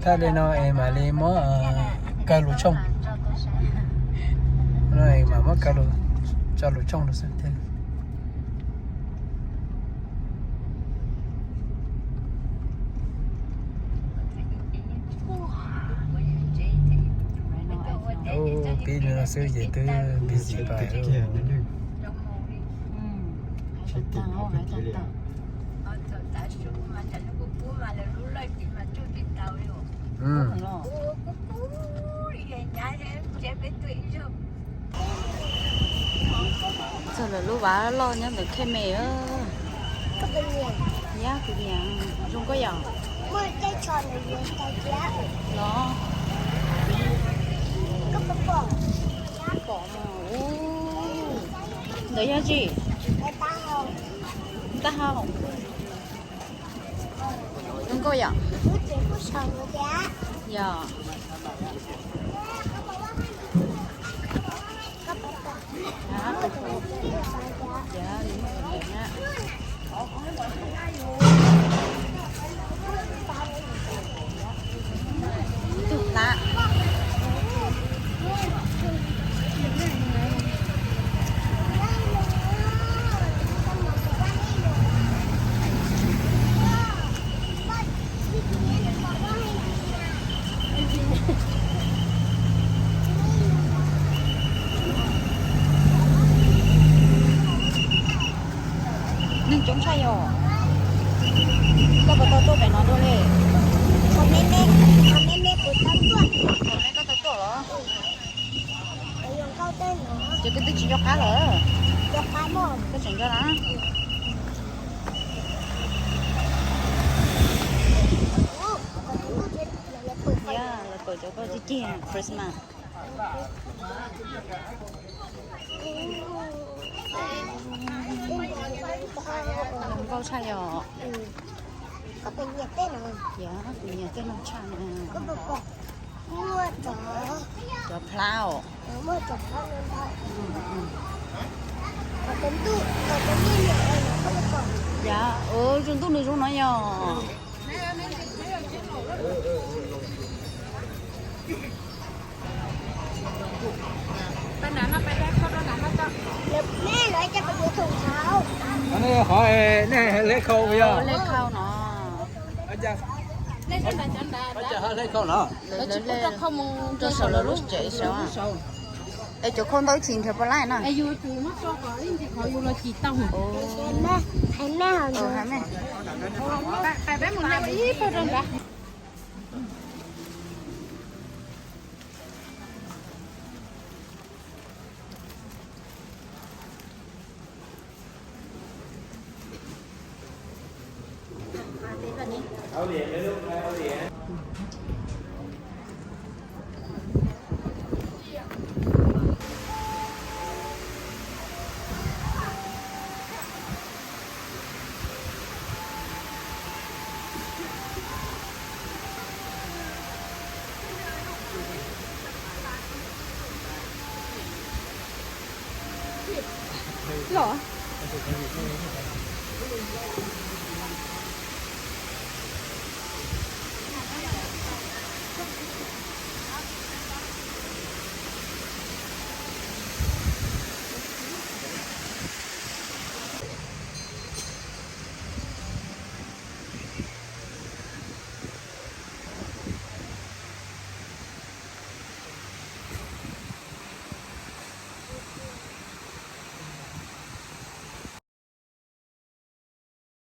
Thaj li no es mam li muab kawg lus tshooj. No es mam muab kawg lus, tso lus tshooj rau xwb thiab. Ub, pib li no xwb ces twb busy pais. Txog lawv lub vaj loj nyob ntawm Khej Me. Yab, kuv niam, zoo koj yom? Los, pom mas. Ntawd yog tsi? Taub hau. Zoo nkauj yom? Yog. Tug plab. Neeg coob tshaj yom. Koj puas tau tuaj pem no dua li? Thaum nej koj tau tuaj los? Ces koj twb tsis nco qab lawm. Koj tseem nco na. Yog lawv pawm cov koj cig cig Christmas. Zoo nkauj tshaj yom. Yog, kuv nyiam tej no tshaj na. Cov plab os. Yog, ua zoo ntuj nws zoo no yog. Nej qhov nej hle khau yog? Hle khau no. Lawv tsis pub rau khau mus rau saum lawv lub tsev saud. Es cov khau ntau tsis nrhiav puas laij na? Hais me. Los.